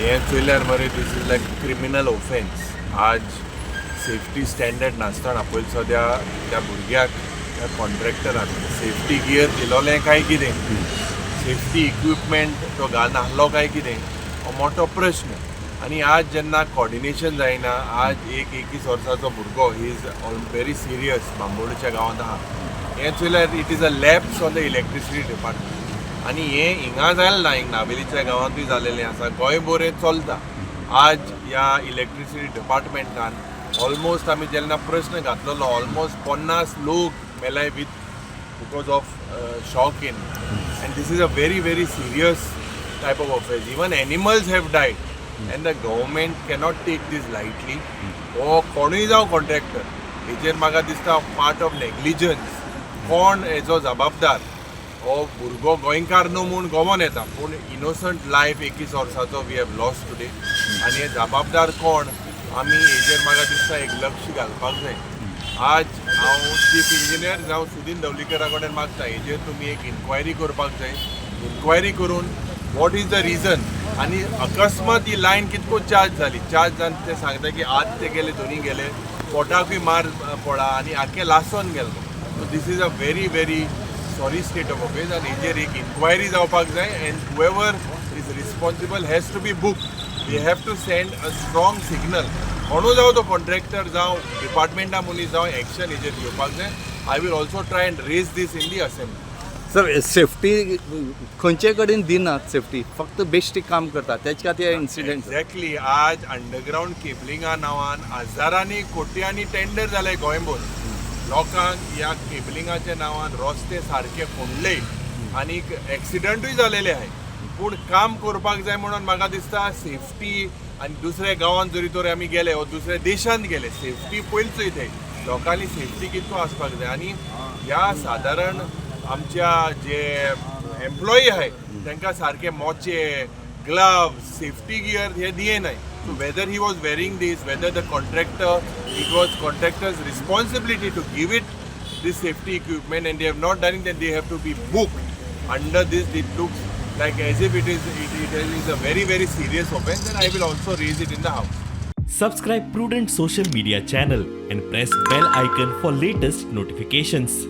हें चोयल्यार मरे, this is like criminal offence. आज सेफ्टी स्टँडर्ड नासतना पयलीं सद्या त्या भुरग्याक त्या कॉन्ट्रॅक्टरान सेफ्टी गियर दिलोलें काय कितें, सेफ्टी इक्विपमेंट तो घालनासलो काय कितें, हो मोठो प्रश्न. आनी आज जेन्ना कॉर्डिनेशन जायना, आज एक 21 वर्साचो भुरगो, he is all very serious, बांबोळीच्या गांवांत आहा. हें चोयल्यार it is a lapse on the electricity department. आनी हें हिंगा जालें ना, हिंग नावेलीच्या गांवांतूय जालेलें आसा, गोंयभर हें चलता. आज ह्या इलेक्ट्रिसिटी डिपार्टमेंटान ऑलमोस्ट आमी जेन्ना प्रश्न घातलेलो, ऑलमोस्ट 50 लोक मेलाय with because of shock in, and this is a very, very serious type of offence. Even animals have died and the government cannot take this lightly. हो कोणूय जावं कॉन्ट्रॅक्टर, हेजेर म्हाका दिसता पार्ट ऑफ नेग्लिजन्स. कोण हेजो जबाबदार? हो भुरगो गोंयकार न्हू म्हूण गमोन येता, पूण इनोसंट लायफ 21 वर्साचो we have lost today. आनी हे जबाबदार कोण, आमी हेजेर म्हाका दिसता एक लक्ष घालपाक जाय. आज हांव चीफ इंजिनियर जावं सुदीन दवलीकरा कडेन मागता, हेजेर तुमी एक इन्क्वायरी करपाक जाय. इन्क्वायरी करून what is the reason आनी अकस्मात ही लायन कितको चार्ज जाली. चार्ज जावन ते सांगता की आज ते गेले, दोनी गेले, पोटाकूय मार पडा आनी आख्खे लासोन गेलो. So this is a very, very sorry state of affairs आनी हेजेर एक इन्क्वायरी जावपाक जाय and whoever is responsible has to be booked. We have to send a strong signal. कोणू जावं तो कॉन्ट्रॅक्टर जावं, डिपार्टमेंटा मनीस जावं, एक्शन हेजेर घेवपाक जाय. I will also try and raise this in the assembly. Sir, safety खंयचे कडेन दिनात. सेफ्टी फक्त बेश्टी काम करतात, तेच खातीर इन्सिडेंट. एक्झॅक्टली. आज अंडरग्रावंड केबलिंगा नांवान हजारांनी कोट्यांनी टेंडर जाले गोंयभर. लोकांक ह्या केबलिंगाच्या नांवान रस्ते सारके फोडले आनी एक्सिडंटूय जालेले आहाय. पूण काम करपाक जाय म्हणून म्हाका दिसता सेफ्टी आनी दुसऱ्या गांवांत जरी तर आमी गेले वा दुसऱ्या देशांत गेले, सेफ्टी पयलीं चोयताय. लोकांनी सेफ्टी कितको आसपाक जाय. आनी ह्या सादारण आमच्या जे एम्प्लॉई आहाय तांकां सारके मोचे, ग्लव्स, सेफ्टी गियर हे दिनाय. So whether he was wearing this, whether the contractor, it was contractor's responsibility to give it this safety equipment and they have not done it, then they have to be booked under this. It looks like as if it is a very, very serious offense and I will also raise it in the house. Subscribe Prudent Social Media channel and press bell icon for latest notifications.